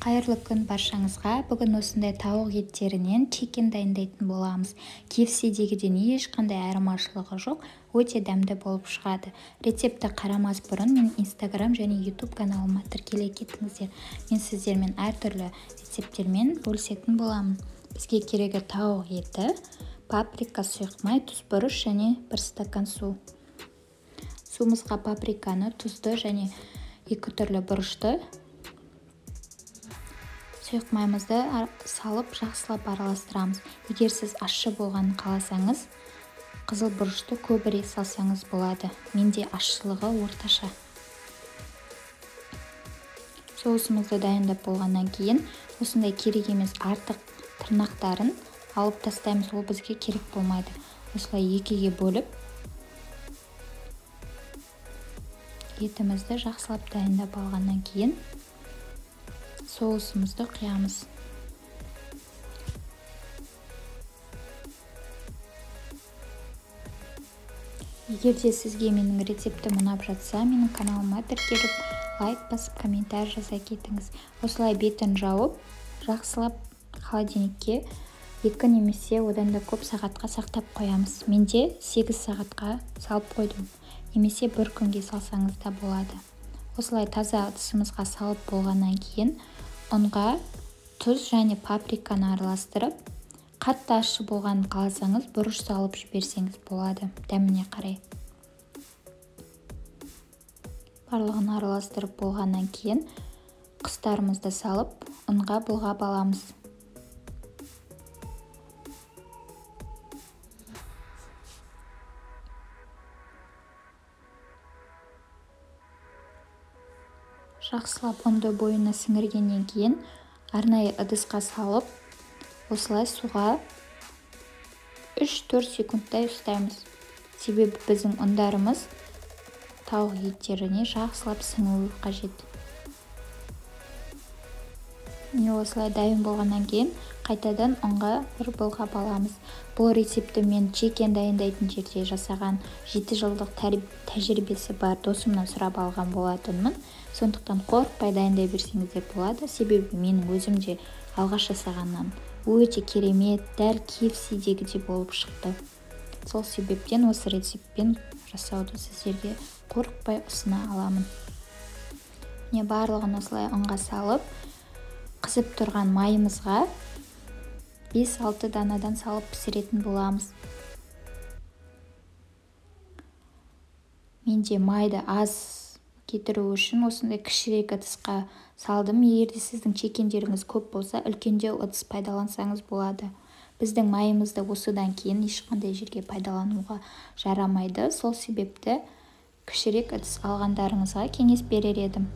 Қайырлы күн баршаңызға. Бүгін осындай тауық еттерінен чикен дайындайтын боламыз. KFC-дегіден ешқандай айырмашылығы жоқ, өте дәмді болып шығады. Рецептті қарамас бұрын мен Instagram және YouTube каналыма тіркеле кетіңіздер. Мен сіздермен әртүрлі рецепттермен бөлісетін боламын. Бізге керегі тауық еті, паприка, сұйық май, тұз, бұрыш және 1 стакан су. Суымызға паприканы, тұзды және 2 түрлі бұрышты, сұйық маймызды салып жақсылап араластырамыз. Егер сіз ащы болғанын қаласаңыз, қызыл бұрышты көбірек салсаңыз болады. Менде ащылығы орташа. Соусымызды дайындап болғаннан кейін осындай керек емес артық тырнақтарын алып тастаймыз, ол бізге керек болмайды. Осылай екіге бөліп етімізді жақсылап дайындап алғаннан кейін соусымызды құямыз. Егер де сізге менің рецептім ұнап жатса, менің каналыма тіркеліп, лайк басып, комментарий жаза кетіңіз. Осылай бетін жауып, жақсылап холодильникке 2 немесе одан да көп сағатқа сақтап қоямыз. Менде 8 сағатқа салып қойдым. Немесе бір күнге салсаңыз да болады. Осылай таза ыдысымызға салып болғаннан кейін ұнға тұз және паприканы араластырып, қатты ащы болғанын қаласаңыз, бұрыш салып жіберсеңіз болады, дәміне қарай. Барлығын араластырып болғаннан кейін құстарымызды салып, ұнға бұлғап аламыз. Жақсылап ұнды бойына сіңіргеннен кейін арнайы ыдысқа салып, осылай суға 3-4 секундтай ұстаймыз. Себебі біздің ұндарымыз тауық еттеріне жақсылап сіңуі қажет. Міне осылай дайын болғаннан кейін қайтадан ұнға бір бұлғап аламыз. Бұл рецептті мен чикен дайындайтын жерде жасаған 7 жылдық тәжірибесі бар досымнан сұрап алған болатынмын. Сондықтан қорықпай дайындай берсеңіздер болады. Себебі менің өзім де алғаш жасағаннан өте керемет, дәл KFC-дегідей болып шықты. Сол себептен осы рецептпен жасауды сіздерге қорықпай ұсына аламын. Міне барлығын осылай ұнға салып, қызып тұрған майымызға 5-6 данадан салып пісіретін боламыз. Менде майды аз кетіру үшін осындай кішірек ыдысқа салдым. Егер де сіздің чекендеріңіз көп болса, үлкендеу ыдыс пайдалансаңыз болады. Біздің майымызды осыдан кейін ешқандай жерге пайдалануға жарамайды. Сол себепті кішірек ыдыс алғандарыңызға кеңес берер едім.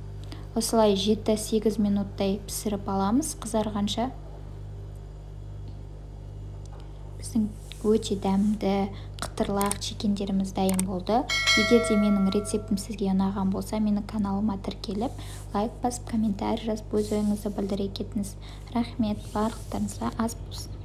Осылай 7-8 минуттай пісіріп аламыз қызарғанша. Біздің өте дәмді қытырлақ чекендеріміз дайын болды. Егер де менің рецептім сізге ұнаған болса, менің каналыма тіркеліп, лайк басып, комментарий жазып, өз ойыңызды білдіре кетіңіз. Рахмет, барлықтарыңызға ас болсын.